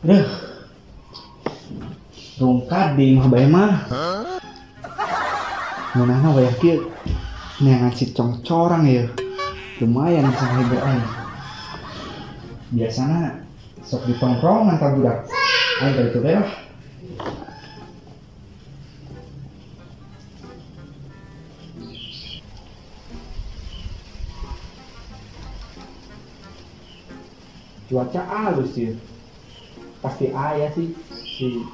Aduh. Rungkad di imah bae mah. Ngeunahna wayah kieu neangan si congcorang ya. Lumayan bisa ngahibur aing. Biasana sok di tongkrongan ka budak. Aing ka ditu bae lah. Cuaca halus sih. Pasti aya sih si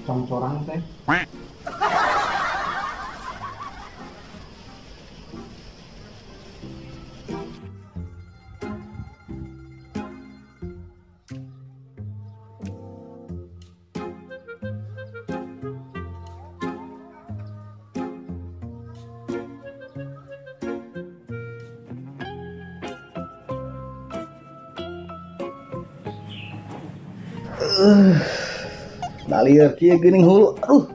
congcorang teh. Nalieur kieu geuning hulu. Aduh.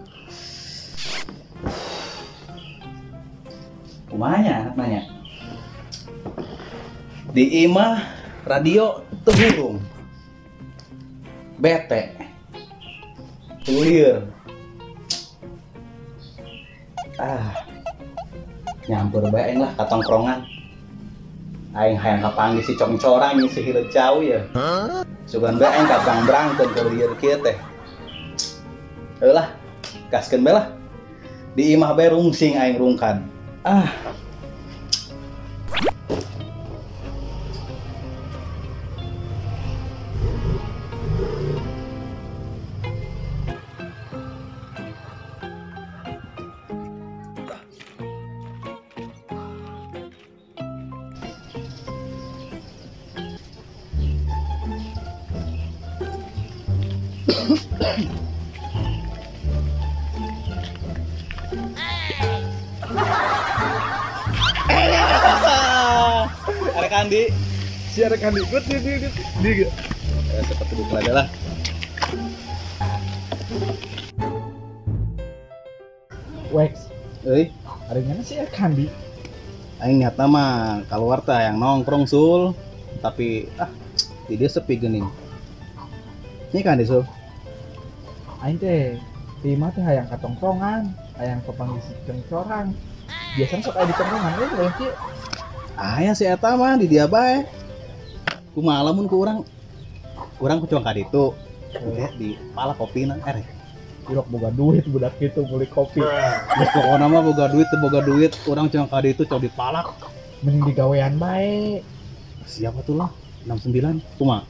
Kumaha nya anak nanya? Di imah radio teu hurung. Bete. Lieur. Ah. Nyampur bae aing lah ka tongkrongan. Aing hayang kapanggih si congcorang si hileut cau ya. Sugan bae aing ka brang-brangkeun keur lieur kieu teh. Heuh lah, gaskeun bae lah. Di imah bae rungsing aing rungkad. Ah. Kandi, si ada kandi, ikut di. Ya, seperti bukan adalah. Wex, euy, ada mana sih kandi? Aing nyata mah keluar teh yang nongkrong sul, tapi ah, di dia sepi geuning. Ini kandi sul. Aing teh, di imah teh hayang katongkrongan, hayang kapanggih si congcorang. Biasanya sok aya di tongkrongan euy, lain kieu. Aya si eta mah di dia bae. Kumaha lamun ku urang kucuang ka ditu. Oke, di pala kopina erek. Ilok boga duit budak kitu beli kopi. Geus pokona mah boga duit teu boga duit, urang cuang ka ditu cok dipalak. Mending digawean bae. Siapa tuh lah? 69 kumaha?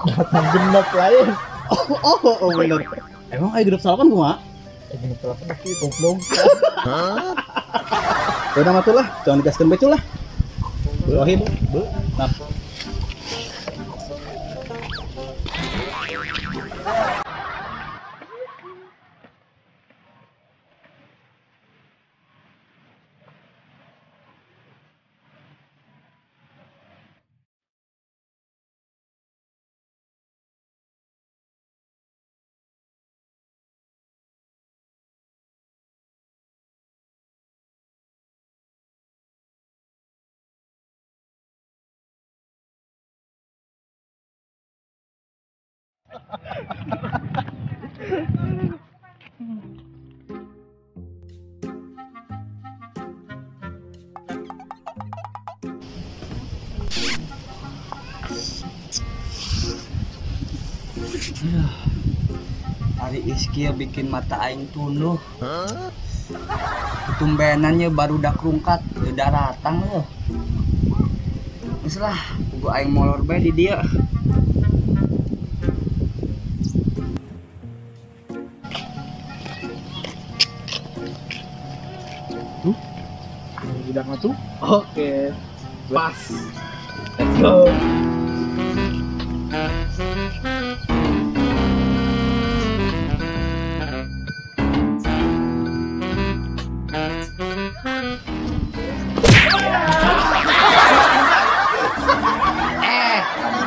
Datang genep lain. Oh, bener. Emang aya genep salapan kumaha? Genep salapan kieu goblok. Udah mah tuh lah, jangan digaskeun bae lah. Rohim, bu, nah. Hari iskia bikin mata aing tunduh. Ketumbenannya baru dak rungkat, udah ratang loh. Geus lah, gua aing molor bae di dia. Tuh, udah ngatuh. Oke, pas. Let's go.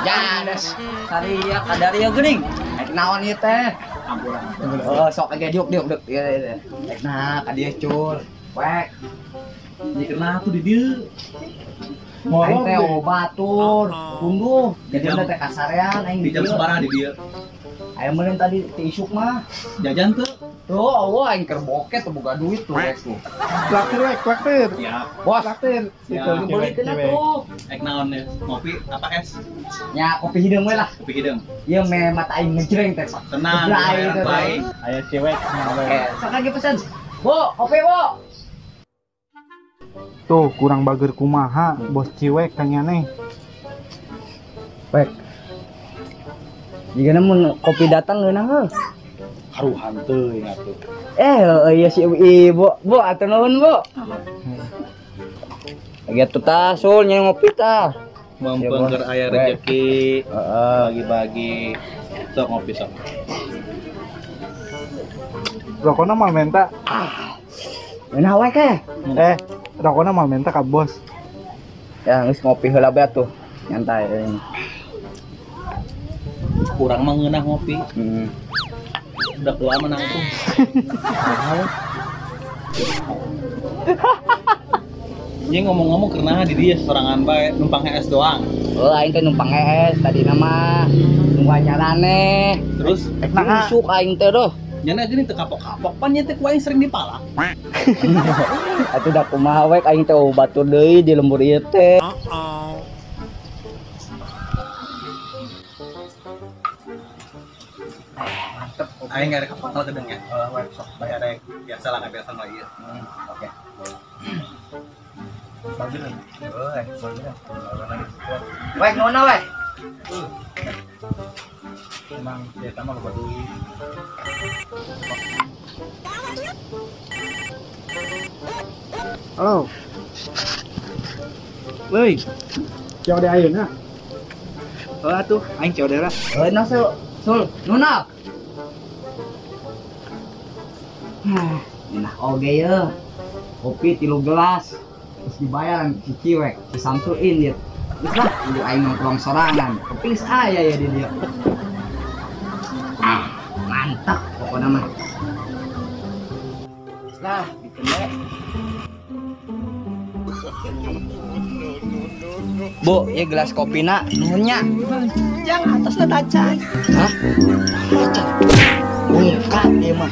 Jades, saria kadaria geuning. Rek naon ieu teh? Oh, sok aja diuk diuk diuk. Ieu rek nah ka dieu cul. Wek. Ini kena tuh di dieu. Aing teh batur, tunduh. Jadi teh kasarean aing di jam sabaraha di dieu? Aing meureun tadi teh isuk mah. Jajan teu? Tuh, Allah aing keur boket teu boga duit tuh rek tuh. Traktir wek, traktir. Siap. Bos, traktir. Beli kena tuh. Ek naon ya? Ngopi apa es? Ya kopi hideung we lah. Kopi hideung. Ieu me mata aing ngejreng teh. Tenang, baik. Aya cewek naon. Sok lagi pesen. Bu, kopi bu. Tuh kurang bager kumaha bos ciwek kang aneh. Wek. Jigana mun kopi datang ngeunah heuh. Karuhan teuing atuh. Iya si ibu, Bu, atuh nuhun, Bu. Lagi atuh tah sul nya ngopi tah. Mumpung keur aya rezeki, bagi-bagi. Sok ngopi sok. Rokona mal menta. Ngeunah we ke? Rokona mal menta ka bos. Ya geus ngopi heula bae atuh. Nyantai. Kurang mah ngeunah ngopi. Udah doa menang tuh. Ini ngomong-ngomong karena di dia sorangan bae numpang es doang. Oh, aing teh numpang es tadi nama nunggu acarane. Terus isuk aing teh doh. Nyana gini teu kapok-kapok pan nya teh ku aing sering dipalak. Atuh da kumaha we aing teh batur deui di lembur ieu teh. Aing nggak ada kapal gedeng ya, workshop bayar rek biasa lah nggak biasa mah iya. Oke. Bagus nih. Wek nona wek. Emang dia sama loba duit. Halo. Woi. COD ayeuna. Heuh atuh, aing COD lah. Heuh nah sul, nona. Nah, oge ye. Kopi 3 gelas. Terus dibayar si Ciwek, si Samsuin dia. Terus lah, udah aing nongkrong sorangan. Kopi geus aya ya di dia. Ah, mantap pokoknya mah. Lah, bikin we. Bu, ya gelas kopina nuhun nya. Yang atasna tacan. Hah? Tacan. Ungkat ieu mah.